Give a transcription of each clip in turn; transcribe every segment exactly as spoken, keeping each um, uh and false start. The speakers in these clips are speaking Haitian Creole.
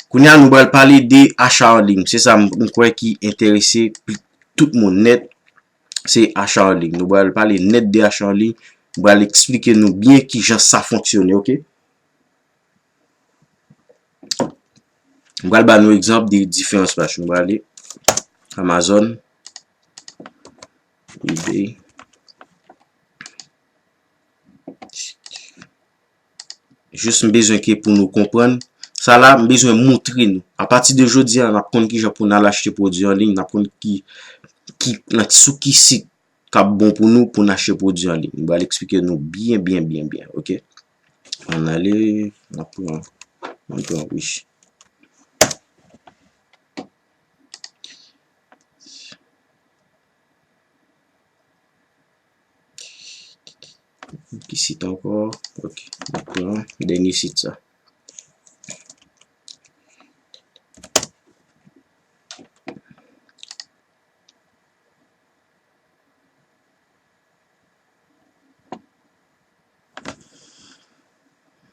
Kounye a, nou pral pale de acha an liy. Se sa m, m kwè ki enterese pli, tout moun nèt. Se acha an liy. Nou pral pale nèt de acha an liy. M pral eksplike nou byen kijan sa fonksyone, oke? M pral ba nou egzanp de diferans paj. Nou pral ale Amazon, eBay. Jis m bezwen ke pou nou konprann. Sa la, m bezwen moutre nou. Apati de jodi a, n ap konn kijan pou n al achte pwodui an liy, n ap konn ki, ki, nan, sou ki sit k ap bon pou nou pou n achte pwodui an liy. M pral eksplike nou byen, byen, byen, byen, oke? Ann ale, n ap pran, n ap pran Wish. Ki sit ankò? Ok, nou pran dènye sit sa.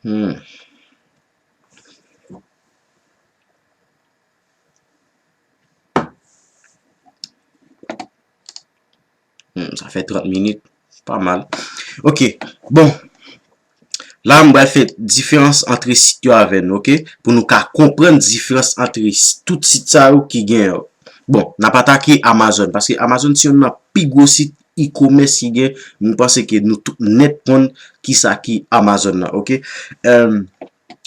Hmm. Hmm, sa fè trant minit. Pa mal. Ok. Bon. La, m pral fè diferans ant sit yo avè nou, ok? Pou nou ka konprann diferans ant s-, tout sit sa yo ki gen yo. Bon, n ap atake Amazon, paske Amazon se youn nan pi gwo sit e-commerce ki gen. M panse ke nou tout nèt konn kisa ki Amazon nan, ok? Em,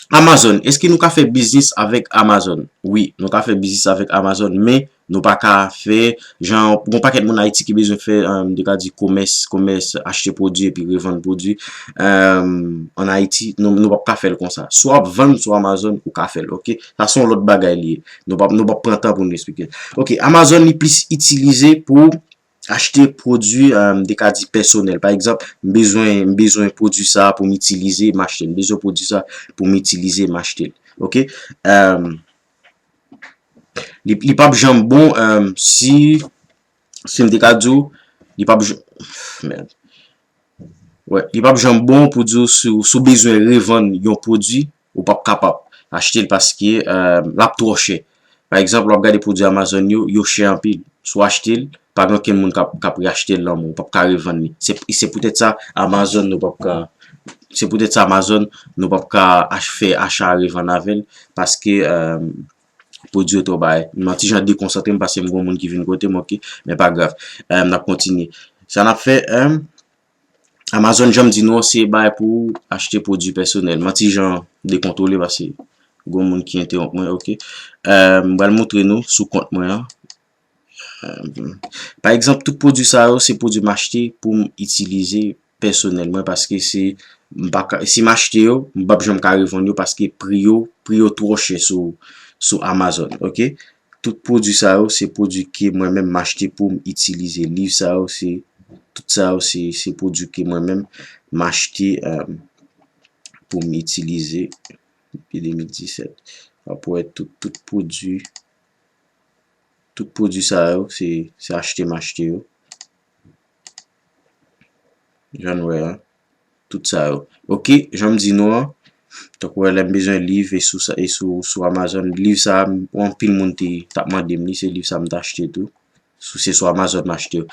Amazon, èske nou ka fè biznis avèk Amazon? Wi, nou ka fè biznis avèk Amazon, men nou pa ka fè, jan, gon pakèt moun Ayiti ki bezwen fè, em, de ka di komès, komès, achte pwodui epi revann pwodui, em, ann Ayiti, nou, nou p ap ka fè l konsa. Si w ap vann sou Amazon, ou ka fè l, ok? Sa se yon lòt bagay li ye. Nou p ap, nou p ap pran tan pou nou eksplike l. Ok, Amazon li plis itilize pou achte pwodui, em, de ka di pèsonèl. Pa egzanp, m bezwen, m bezwen pwodui sa pou m itilize, m achte l. M bezwen pwodui sa pou m itilize, m achte l. Ok? Em, li, li p ap janm bon, em, si, si m te ka di w, li p ap j-, mèd. Wè, li p ap janm bon pou di w si, si w bezwen revann yon pwodui, ou p ap kapab achte l paske, eh, l ap twò chè. Pa egzanp, w ap gade pwodui Amazon yo, yo chè anpil. Si w achte l, pa gen okenn moun k ap, k ap reachte l nan men w, ou p ap ka revann li. Se, se poutèt sa Amazon nou p ap ka, se poutèt sa Amazon nou p ap ka ach-, fè acha revann avè l, paske, eh, pwodui yo twò bay. M yon ti jan dekonsantre m paske m gon moun ki vin kote m, ok, men pa grav. Eh, n ap kontinye. Sa n ap fè, eh, Amazon, jan m di nou an, se bay pou achte pwodui pèsonèl. M yon ti jan dekontwole paske gon moun ki entewonp mwen, ok. Eh, m pral montre nou sou kont mwen an. Eh, pa egzanp, tout pwodui sa yo, se pwodui m achte pou m itilize pèsonèl mwen, paske se, m pa ka, si m achte yo, m p ap janm ka revann yo, paske pri yo, pri yo twò chè sou, sou Amazon, ok? Tout pwodui sa yo, se pwodui ke mwen menm m achte pou m itilize. Liv sa yo, se, tout sa yo, se, se pwodui ke mwen menm m achte, eh, pou m itilize depi de mil disèt. W ap wè tout, tout pwodui, tout pwodui sa yo, se, se achte m achte yo. Jan nou wè a, tout sa yo. Ok, jan m di nou an, tankou wè lè m bezwen liv e sou sa, e sou, sou Amazon, liv sa a, m, anpil moun te, t ap mande m li, se liv sa a m t achte tou. Sou, se sou Amazon m achte yo.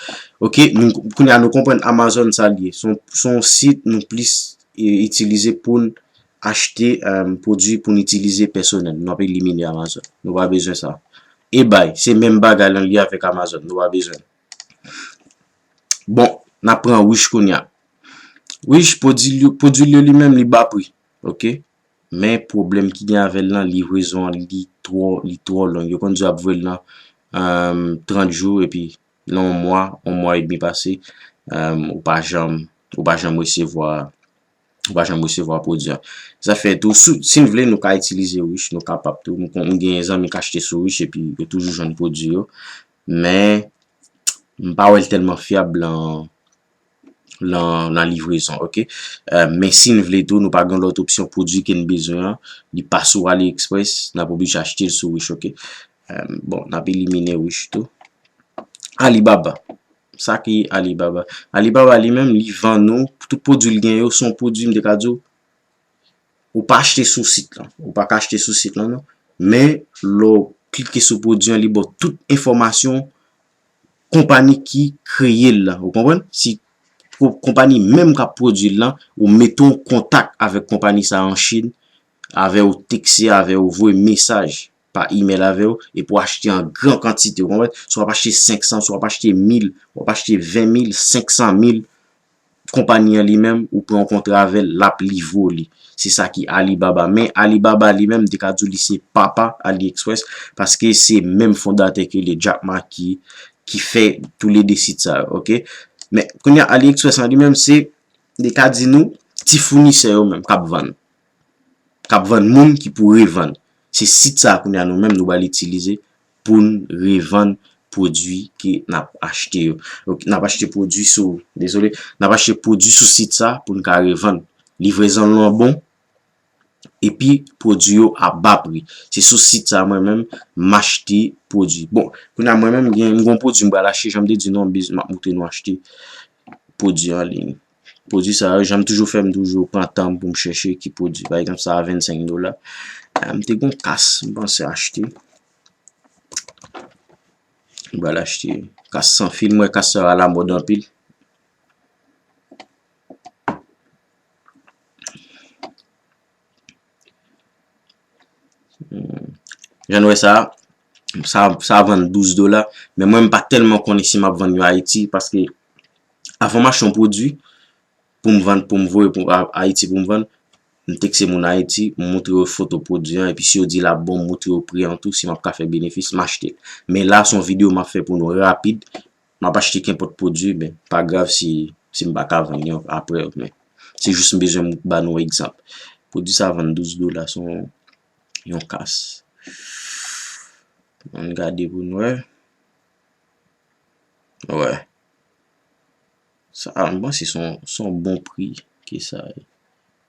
Ok, nou, kounye a nou konprann Amazon sa l ye. Se yon, se yon sit nou plis, e, itilize pou n achte, eh, pwodui pou n itilize pèsonèl. Nou ap elimine Amazon. Nou pa bezwen sa. eBay, se menm bagay lan li avèk Amazon. Nou pa bezwen. Bon, n ap pran Wish kounye a. Wish, pwodui li, pwodui li li menm, li ba pri. Ok? Men pwoblèm ki gen avè l lan, livrezon an, li twò, li twò long. Yo konn di yo ap voye l nan, em, trant jou, epi nan yon mwa, yon mwa edmi pase, em, ou pa janm, ou pa janm resevwa, ou pa janm resevwa pwodui an. Sa fè tou, si, si n vle, nou ka itilize Wish, nou kapab tou. M kon, m gen zanmi k achte sou Wish, epi yo toujou jwenn pwodui yo. Men, m pa wè l tèlman fyab lan, lan, lan livrezon, ok? Eh, men si n vle tou, nou pa gen lòt opsyon, pwodui ke n bezwen an, li pa sou AliExpress, n ap oblije achte l sou Wish, ok? Eh, bon, n ap elimine Wish tou. Alibaba. Sa ki Alibaba? Alibaba li menm, li vann ou, tout pwodui l gen yo, se yon pwodui, m te ka di w, ou pa achte sou sit lan. Ou pa ka achte sou sit lan, non. Men, lè w klike sou pwodui an, li ba w tout enfòmasyon konpani ki kreye l lan. Ou konprann? Si ko-, konpani menm k ap pwodui l lan, ou mete w kontak avèk konpani sa a an Chin, avè w tekste avè w, voye mesaj pa imèl avè w, epi w achte an gran kantite, ou konprann? Si w ap achte senk san, si w ap achte mil, w ap achte ven mil, senk san mil, konpani an li menm, ou pran yon kontra avè l, l ap livre w li. Se sa ki Alibaba. Men Alibaba li menm, m te ka di w li se papa AliExpress, paske se menm fondatè ke li, Jack Ma, ki, ki fè toulede sit sa yo, oke? Men kounye a, AliExpress an li menm, se, li ka di nou, ti founisè yo menm k ap vann. K ap vann moun ki pou revann. Se sit sa a kounye a nou menm nou pral itilize pou n revann pwodui ke n ap achte yo. Donk, n ap achte pwodui sou, dezole, n ap achte pwodui sou sit sa pou n ka revann. Livrezon l lan bon, epi pwodui yo a ba pri. Se sou sit sa a mwen menm, m achte pwodui. Bon, kounye a mwen menm, gen, m gen yon pwodui m pral achte, jan m te di nou, biz, m ap montre nou achte pwodui an liy. Pwodui sa yo, jan m toujou fè, m toujou pran tan m pou m chèche ki pwodui. Pa egzanp, sa a vennsenk dola. Ah, m te gon kas, m panse achte. M pral achte kas san fil, m wè kas sa yo alamòd anpil. Hmm. Jan nou wè sa, sa, sa vann douz dola, men mwen m pa tèlman konnen si m ap vann yo Ayiti, paske avan m achte yon pwodui, pou m vann, pou m voye pou A-, Ayiti pou m vann, m tekste moun Ayiti, m montre yo foto pwodui an, epi si yo di l ap bon, m montre yo pri an tou, si m ap ka fè benefis, m achte l. Men la, se yon videyo m ap fè pou nou rapid, m ap achte kenpòt pwodui, men pa grav si, si m pa ka vann yo apre, men se jis m bezwen ba nou egzanp. Pwodui sa vann douz dola, se yon, yon kas. Ann gade pou n wè. Wè. Sa, m panse se yon, se yon bon pri ke sa ye.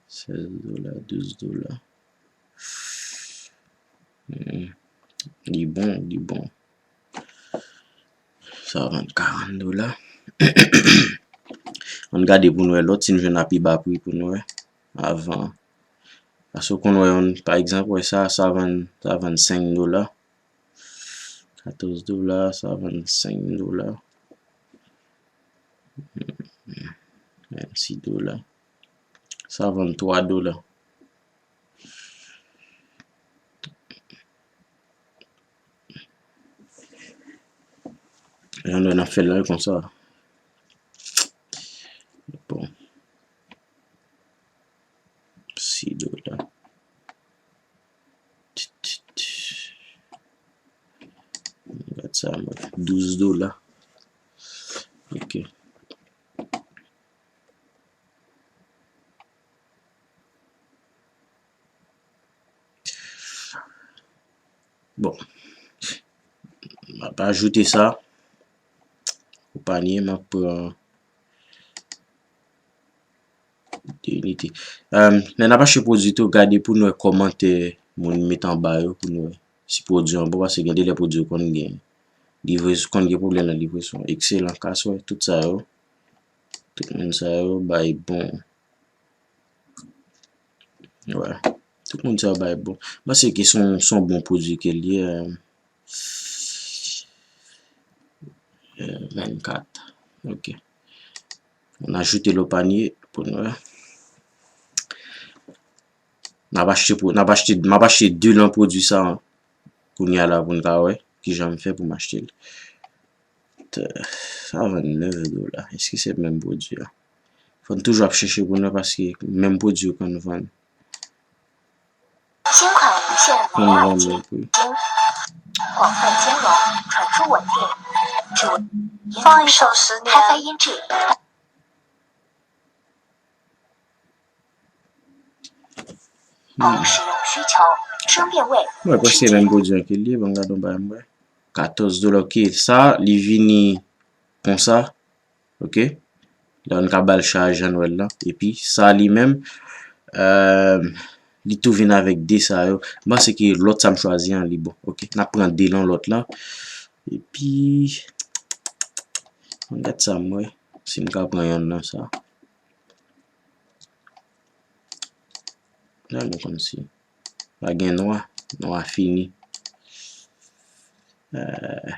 Sèz dola, douz dola. Hmm. Li bon, li bon. Sa vann karant dola. Ann gade pou n wè lòt, si n jwenn a pi ba pri pou n wè. Avan. Paske w konn wè yon, pa egzanp, wè sa, sa vann, sa vann senk dola. Katòz dola, sa vann senk dola. Vennsis dola. Sa vann twa dola. Jan nou wè n ap fè l la konsa. Bon. Sis dola. Gad sa, mwen. Douz dola. Ok. Bon. M ap ajoute sa o panye, m ap pran de inite. Èm, lè n ap achte pwodui tou, gade pou n wè kòmantè moun met anba yo, pou n wè si pwodui an bon, paske gen de lè pwodui yo konn gen livrezon, konn gen pwoblèm nan livrezon. Ekselan kas, wè, tout sa yo. Tout moun sa yo bay bon. Wè. Tout moun sa yo bay bon. M panse ke se yon, se yon bon pwodui ke l ye. Èm, euh, vennkat. Ok. Ann ajoute l o panye pou n wè. N ap achte pou, n ap achte, m ap achte de lan pwodui sa kounye a la pou n ka wè kijan m fè pou m achte l. T-, sa vann nèf dola. Èske se menm pwodui a? Fò n toujou ap chèche pou n wè paske menm pwodui yo konn vann. 新款无线 Konn vann menm pri. 广泛兼容，传输稳定，指纹，Phone 手十年。开发音质。 Hmm. 使用需求，双变位。Mwen kwè se menm pwodui an ke l ye, ban m gade yon bagay mwen. Katòz dola, ok. Sa, li vini konsa, ok. La, n ka ba l chaj an wè l lan. Epi, sa li menm, euh, li tou vin avèk de sa yo. M panse ke lòt sa m chwazi an, li bon. Ok, n ap pran de lan lòt lan. Epi, ann gad sa m wè. Si m ka pran yonn nan sa. La, nou konn si pa gen nwa. Non a fini. Euh,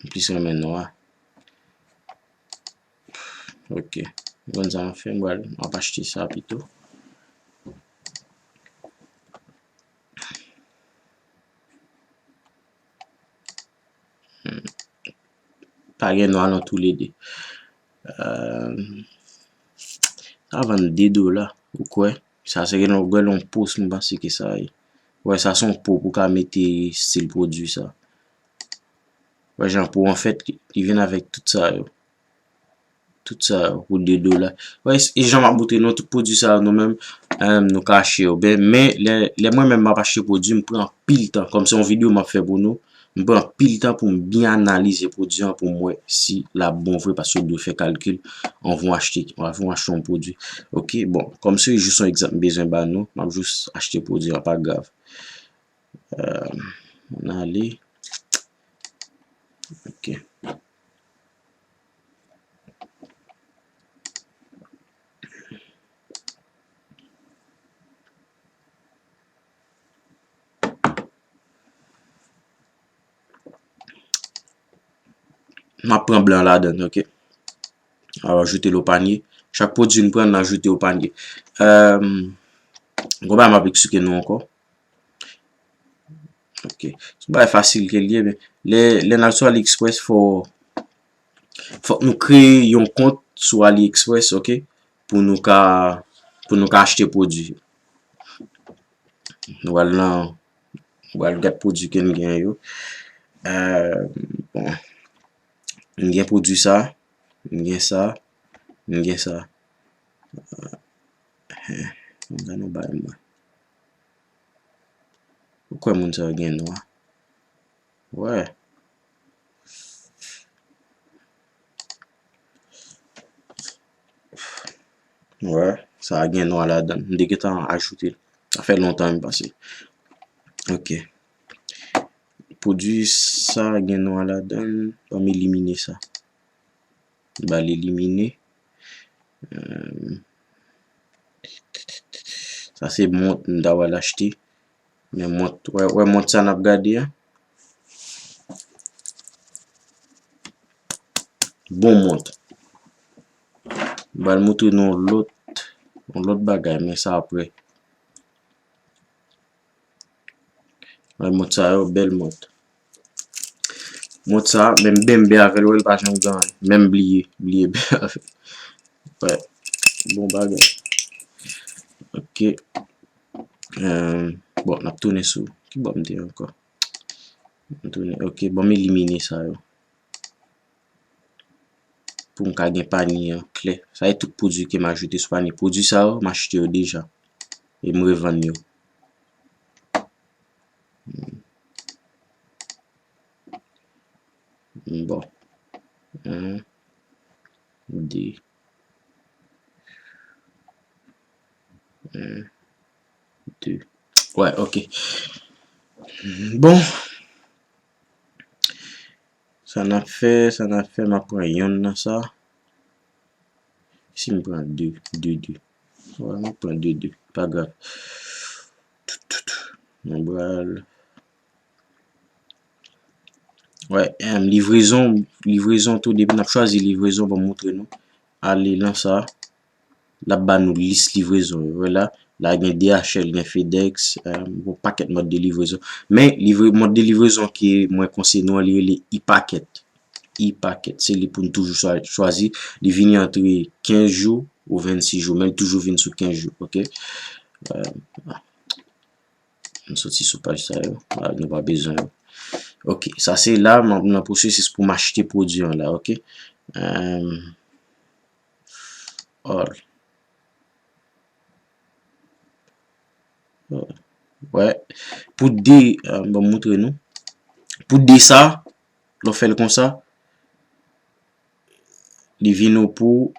m plis renmen non a. Ok. Bon, sa m fè, m pral, m ap achte sa pito. Hmm. Pa gen nwa nan toulede. Euh, sa vann de dola, ou kwè? Sa se gen yon, gen yon po, m panse ke sa ye. Wè, sa se yon po pou ka mete estil pwodui sa. Wè, jan po, anfèt, li vin avèk tout sa yo. Tout sa pou de dola. Wè, e jan m ap montre nou, tout pwodui sa yo, nou menm, eh, nou ka achte yo. Ben, men, lè, lè mwen menm m ap achte pwodui, m pran anpil tan. Kòm se yon videyo m ap fè pou nou, m pran anpil tan pou m byen analize pwodui an, pou m wè si l ap bon vre, paske w dwe fè kalkil anvan w achte, anvan w achte yon pwodui. Ok, bon, kòm se jis yon egzanp m bezwen ba nou, m ap jis achte pwodui an, pa grav. Euh, ann ale. Ok. M ap pran blan ladan, ok. Ajoute l o panye. Chak pwodui n pran, n ajoute o panye. Euh, gon bagay m ap eksplike nou ankò. Ok. Se yon bagay fasil ke l ye, men lè, lè n al sou AliExpress, fò, fòk nou kreye yon kont sou AliExpress, ok? Pou nou ka, pou nou ka achte pwodui. Nou pral nan, nou pral gad pwodui ke n gen yo. Euh, bon. M gen pwodui sa, m gen sa, m gen sa. Eh, m gen yon bagay mwen. Ou kwè moun sa yo gen nwa? Wè. Wè, sa a gen nwa ladan l. M te gentan ajoute l. Sa fè lontan m pase. Ok. Pwodui sa gen nwa ladan l. Ban m elimine sa. M ba l elimine. Euh, sa se mont m ta pral achte. Men mont, wè, wè mont sa n ap gade a. Bon mont. M pral montre nou yon lòt, yon lòt bagay, men sa apre. Wè mont sa yo, bèl mont. Mont sa, menm benbe avè l, wè l pa janm gen anyen. Menm bliye, bliye benbe avè l. Wè, bon bagay. Ok. Euh, bon, n ap tounen sou. Ki bò m te ankò? M tounen. Ok, bon, m elimine sa yo. Pou m ka gen panye an klè. Sa e tout pwodui ke m ajoute sou panye. Pwodui sa yo, m achte yo deja. E m revann yo. Bon. Yon, de. Yon, de. Wè, ok. Bon. Sa n ap fè, sa n ap fè, m ap pran yonn nan sa. Si m pran de, de, de. Wè, m ap pran de, de. Pa grav. Tout, tout. Mwen pral. Wè, em, livrezon, livrezon tou, depi n ap chwazi livrezon, ban m montre nou. Ale nan sa. L ap ba nou lis livrezon yo. Wè la, la gen D H L, gen FedEx, eh, yon pakèt mòd de livrezon. Men, livre-, mòd de livrezon ke mwen konseye nou an, li rele e-packet. E-packet, se li pou n toujou chwa-, chwazi. Li vini antre kenz jou ou vennsis jou, men li toujou vin sou kenz jou, ok? Eh, m soti sou paj sa yo, pa, nou pa bezwen yo. Ok, sa se la, m ap nan pwosesis pou m achte pwodui an la, ok? Eh, All. Wè. Pou de, eh, ban m montre nou. Pou de sa, lè w fè l konsa, li vin ou pou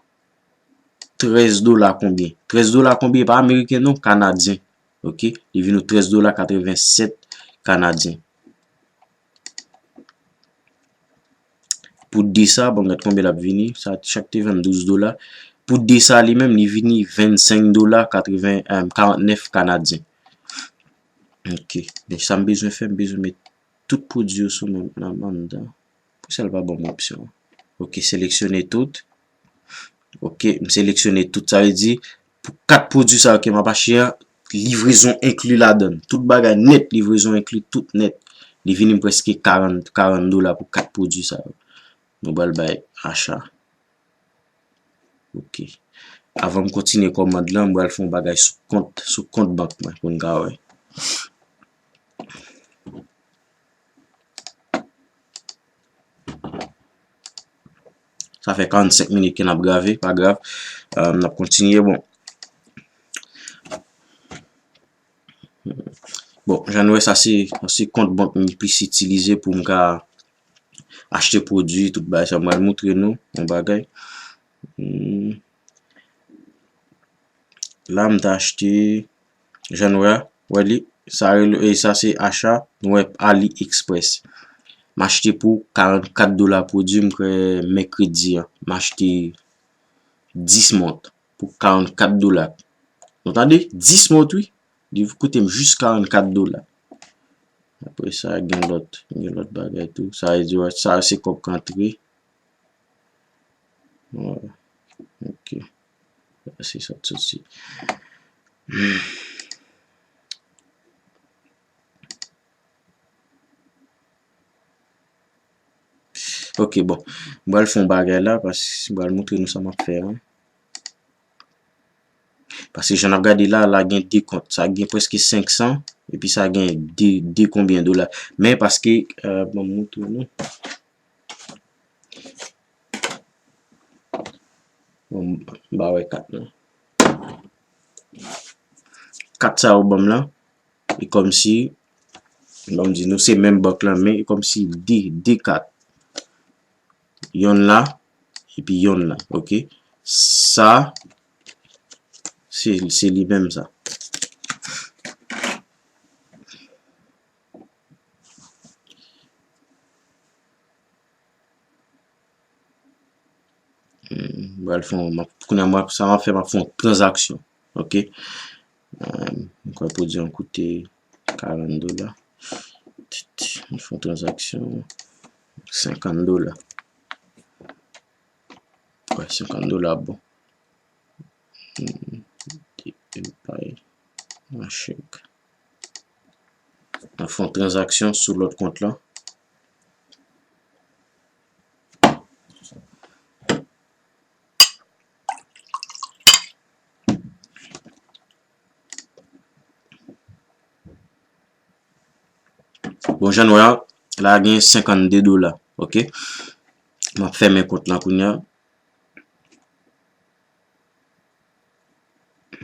trèz dola konbyen? Trèz dola konbyen? Pa ameriken non, kanadyen. Ok? Li vin ou trèz dola katrevennsèt kanadyen. Pou de sa, bon, gad konbyen l ap vini. Sa, chak te vann douz dola. Pou de sa li menm, li vini vennsenk dola katreven, eh, karantnèf kanadyen. Ok. Men sa m bezwen fè, m bezwen met tout pwodui yo sou menm nan anndan. Poukisa l pa ban m opsyon an? Ok, seleksyone tout. Ok, m seleksyone tout. Sa vle di, pou kat pwodui sa yo ke m ap achte a, livrezon enkli ladan l. Tout bagay nèt, livrezon enkli, tout nèt. Li vini m prèske karant, karant dola pou kat pwodui sa yo. Nou pral bay acha. Ok. Avan m kontinye kòmand lan, m pral fè yon bagay sou kont, sou kont bank mwen pou n ka wè. Sa fè karannsenk minit ke n ap grave, pa grav. Euh, n ap kontinye, bon. Bon, jan nou wè sa se, se kont bank mwen plis itilize pou m ka achte pwodui, tout bagay sa. M pral montre nou yon bagay. Hmm. La, m ta achte, jan nou wè a, wè li, sa rele, e sa se acha, nou wè AliExpress. M achte pou karannkat dola pwodui, m kwè mèkredi an. M achte dis mont pou karannkat dola. Nou tande? Dis mont, wi. Li koute m jis karannkat dola. Apre sa, gen lòt, gen lòt bagay tou. Sa vle di, sa se kòb k antre. Wè. Ok. Se sa t soti. Ok, bon. M pral fè yon bagay la, paske m pral montre nou sa m ap fè a. Paske jan n ap gade la, la gen de kont. Sa gen prèske senk san, epi sa gen de, de konbyen dola. Men paske, euh, bon, m montre nou. Bon, m pa wè kat lan. Kat sa yo ban m lan, e kòmsi, ban m di nou se menm bank lan, men e kòmsi de, de kat. Yonn la, epi yonn la, ok? Sa, se, se li menm sa. Hmm, m pral fè yon, m ap, kounye a, m ap, sa m ap fè, m ap fè yon tranzaksyon. Ok? Euh, m kwè pwodui an koute karant dola. M fè yon tranzaksyon senkant dola. Wè, senkant dola bon. Hmm, de, de pay, yon chèk. N ap fè yon tranzaksyon sou lòt kont lan. Bon, jan nou wè a, la gen senkannde dola, ok? M ap fèmen kont lan kounye a.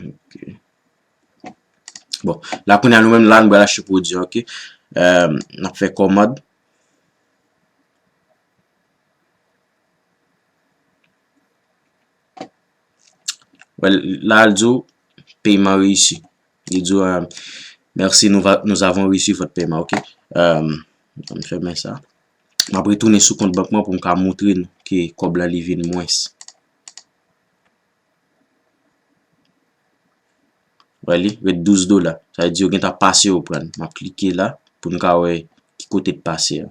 Ok. Bon, la kounye a nou menm la, nou pral achte pwodui, ok? Euh, n ap fè kòmand. Wè, la, l di w, paiement réussi. Li di w, euh, merci, nous va-, nous avons reçu votre paiement, ok? Euh, ann fèmen sa. M ap retounen sou kont bank mwen pou m ka montre nou ke kòb la li vin mwens. Wè li, ret douz dola. Sa vle di yo gentan pase yo pran. M ap klike la pou n ka wè ki kote t pase a.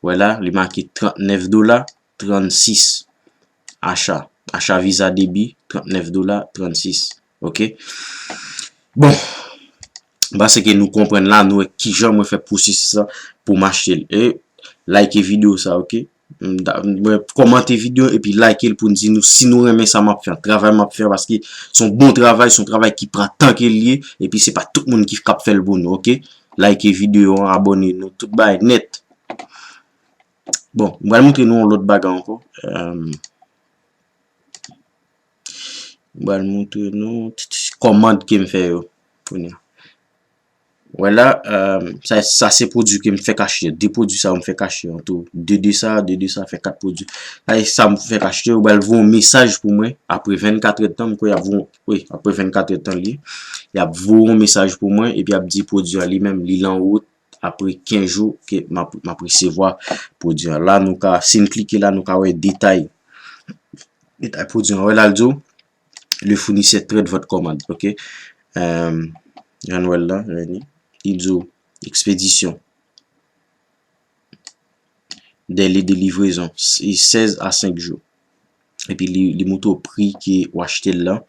Wè la, li make trannèf dola trannsis. Acha. Acha Visa Debit, trannèf dola trannsis. Ok? Bon, m panse ke nou konprann la, nou wè kijan mwen fè pwosesis la pou m achte l. E like videyo sa, ok? M ta, mwen kòmante videyo epi like l pou n di nou si nou renmen sa m ap fè an, travay m ap fè an, paske se yon bon travay, se yon travay ki pran tan ke l ye, epi se pa tout moun ki k ap fè l pou nou, ok? Like videyo an, abòne nou, tout bagay nèt. Bon, m pral montre nou yon lòt bagay ankò. Euh, M pral montre nou ti, ti kòmand ke m fè yo kounye a. Wè la, euh, sa, sa se pwodui ke m fèk achte. De pwodui sa yo m fèk achte an tou. De de sa, de de sa fè kat pwodui. Sa e sa m fèk achte. Yo pral voye yon mesaj pou mwen apre vennkat èdtan. M kwè y ap voye, wi, apre vennkat èdtan li. Y ap voye yon mesaj pou mwen epi y ap di pwodui a li menm, li lan wout. Apre kenz jou ke m ap, m ap resevwa pwodui an. La, nou ka, si n klike la, nou ka wè detay. Detay pwodui an. Wè la, l di w, le fournisseur traite votre commande, ok? Euh, jan nou wè l la, vini. li di w ekspedisyon, délai de livraison, se sèz a senk jou. Epi li, li montre w pri ke w achte l lan.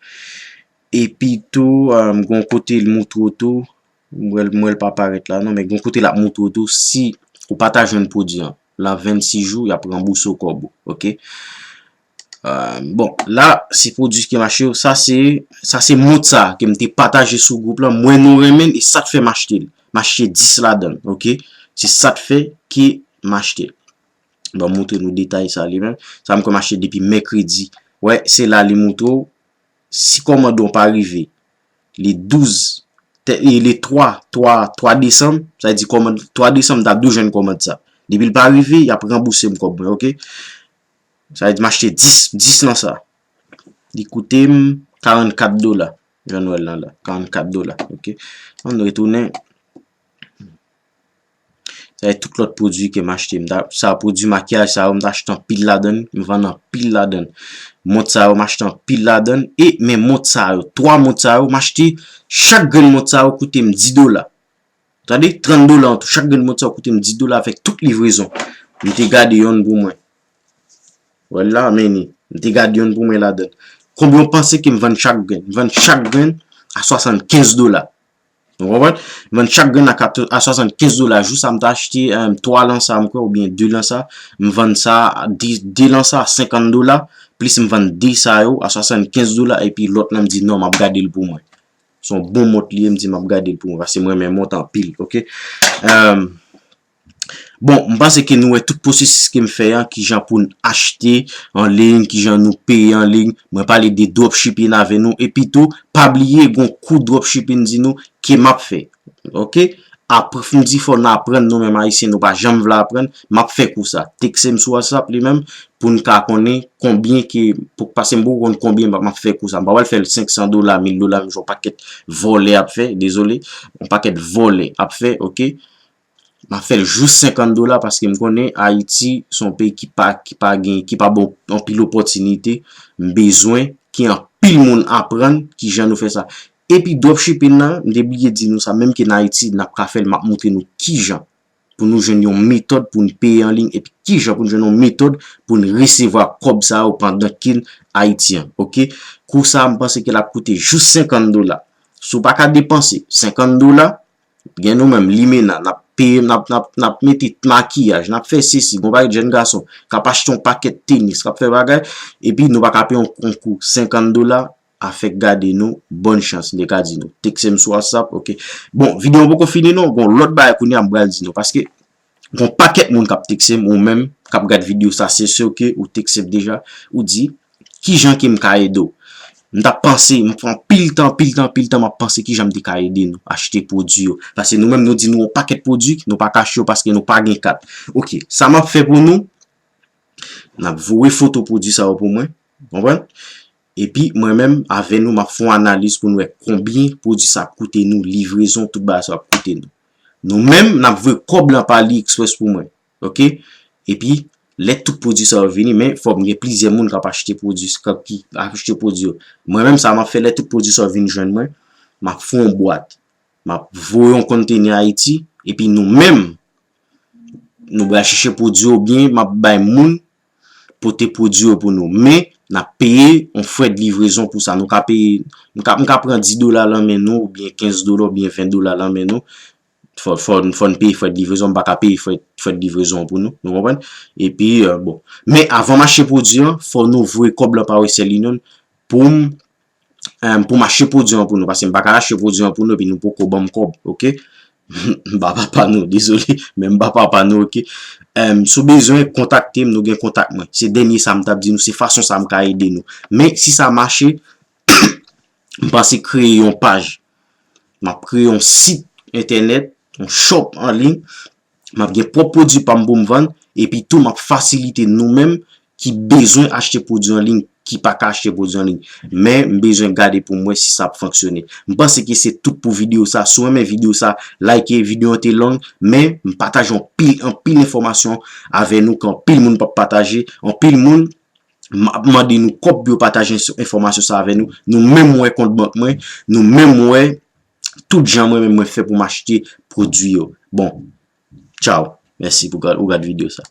Epi tou, um, gon kote li montre w tou, m wè l, m wè l pa parèt la non, men gon kote l ap montre w tou, si ou pa ta jwenn pwodui an, nan vennsis jou, y ap ranbouse w kòb ou, oke? Euh, bon, la, se pwodui ke m achte yo. Sa se, sa se mont sa ke m te pataje sou gwoup lan. M wè nou renmen l, e sa k fè m achte l. M achte dis ladan l, oke? Se sa k fè ke m achte l. Bon, montre nou detay sa li menm. Sa m kwè m achte depi mèkredi. Wè, se la li montre w. Si kòmand ou pa rive, le douz, te- e le twa, twa, twa desanm, sa vle di kòmand, twa desanm, m ta dwe jwenn kòmand sa. Depi l pa rive, y ap ranbouse m kòb mwen, oke? Sa vle di m achte dis, dis nan sa. Li koute m karannkat dola. Jan nou wè l lan la, karannkat dola, oke? Ann retounen. Sa vle di tout lòt pwodui ke m achte. M ta, sa pwodui makiyaj sa yo, m ta achte anpil ladan l, m vann anpil ladan l. Mont sa yo, m achte anpil ladan l. E men mont sa yo, twa mont sa yo, m achte, chak grenn mont sa yo koute m dis dola. Tande, trant dola an tou. Chak grenn mont sa yo koute m dis dola avèk tout livrezon. M te gade yonn pou mwen. Wè l la, men ni. M te gade yonn pou mwen ladan l. Konbyen w panse ke m vann chak grenn? M vann chak grenn a swasannkenz dola. Ou konprann? M vann chak grenn a kat- a swasannkenz dola. Jou sa m ta achte, em, twa lan sa, m kwè, oubyen de lan sa. M vann sa, de, de lan sa a senkant dola. Plis m vann de sa yo a swasannkenz dola. Epi lòt lan, m di, "Non, m ap gade l pou mwen." Se yon bon mont li ye, m di, "M ap gade l pou mwen." Paske m renmen mont anpil, oke? Em, Bon, m panse ke nou wè tout pwosesis ke m fè an, kijan pou n achte an liy, kijan nou peye an liy. Mwen pale de dropshipping avè nou. Epi tou, pa bliye, gon kou dropshipping di nou ke m ap fè. Oke? Apre, m di fò n aprann, nou menm Ayisyen, nou pa janm vle aprann. M ap fè kou sa. Tekste m sou WhatsApp li menm, pou n ka konnen konbyen ke, pou, paske m poko konn konbyen m ap fè kou sa. M pa pral fè l senksan dola, mil dola, menm jan yon pakèt vòlè ap fè, dezole. Yon pakèt vòlè ap fè, oke? M ap fè l jous senkant dola paske m konnen Ayiti se yon peyi ki pa, ki pa gen, ki pa ba w anpil opòtinite. M bezwen ke anpil moun aprann kijan nou fè sa. Epi dropshipping nan, m te bliye di nou sa, menm ke n Ayiti, n ap ka fè l, m ap montre nou kijan pou nou jwenn yon metòd pou n peye an liy, epi kijan pou n jwenn yon metòd pou n resevwa kòb sa yo pandan ke n Ayiti an, oke? Kou sa, m panse ke l ap koute jous senkant dola. Si w pa ka depanse senkant dola, gen nou menm, limena, n ap peye, n ap, n ap, n ap mete makiyaj, n ap fè sesi, gon pakèt jèn gason k ap achte yon pakèt tenis, k ap fè bagay, epi nou pa ka peye yon, yon kou senkant dola, afèk gade nou, bòn chans, m te ka di nou. Tekste m sou WhatsApp, oke. Bon, videyo an poko fini non, gon lòt bagay kounye a m pral di nou, paske gon pakèt moun k ap tekste m, ou menm k ap gad videyo sa, se si ke ou tekste m deja, ou di, "Kijan ke m ka ede w?" M t ap panse, m pran anpil tan, anpil tan, anpil tan, m ap panse kijan m te ka ede nou achte pwodui yo. Paske nou menm, nou di nou yon pakèt pwodui, nou pa ka achte yo paske nou pa gen kat. Oke, sa m ap fè pou nou, n ap voye foto pwodui sa yo pou mwen, konprann? Epi, mwen menm, avè nou, m ap fè yon analiz pou n wè konbyen pwodui sa ap koute nou, livrezon, tout bagay sa ap koute nou. Nou menm, n ap voye kòb lan pa AliExpress pou mwen. Oke? Epi, lè tout pwodui sa yo vini, men fò m gen plizyè moun k ap achte pwodui, k ap, ki ap achte pwodui yo. Mwen menm, sa m ap fè lè tout pwodui sa yo vin jwenn mwen, m ap fè yon bwat. M ap voye yon kontenè Ayiti, epi nou menm, nou pral chèche pwodui yo oubyen m ap bay moun pote pwodui yo pou nou. Men, n ap peye yon frè de livrezon pou sa. Nou ka peye, m ka, m ka pran dis dola lan men nou, oubyen kenz dola, oubyen ven dola lan men nou. Fò, fò, fò n peye frè de livrezon, m pa ka peye frè, frè de livrezon an pou nou, nou konprann? Epi, euh, bon. Men avan m achte pwodui an, fò nou voye kòb lan pa Western Union pou m, euh, pou m achte pwodui an pou nou, paske m pa ka achte pwodui an pou nou, epi nou poko ban m kòb, oke? M pa papa nou, dezole, men m pa papa nou, oke? Euh, si w bezwen, kontakte m, nou gen kontak mwen. Se dènye sa m t ap di nou, se fason sa m ka ede nou. Men si sa mache, m panse kreye yon paj. M ap kreye yon sit entènèt, yon shop an liy. M ap gen pwòp pwodui pa m pou m vann. Epi tou, m ap fasilite nou menm ki bezwen achte pwodui an liy, ki pa ka achte pwodui an liy. Men, m bezwen gade pou m wè si sa ap fonksyone. M panse ke se tout pou videyo sa. Si w renmen videyo sa, like, videyo an te long, men m pataje anpil, anpil enfòmasyon avè nou ke anpil moun p ap pataje. Anpil moun m ap mande nou kòb pou yo pataje enfòmasyon sa avè nou. Nou menm wè kont bank mwen, nou menm wè tout jan mwen menm mwen fè pou m achte pwodui yo. Bon, tchaw. Mèsi pou gad, ou gad videyo sa.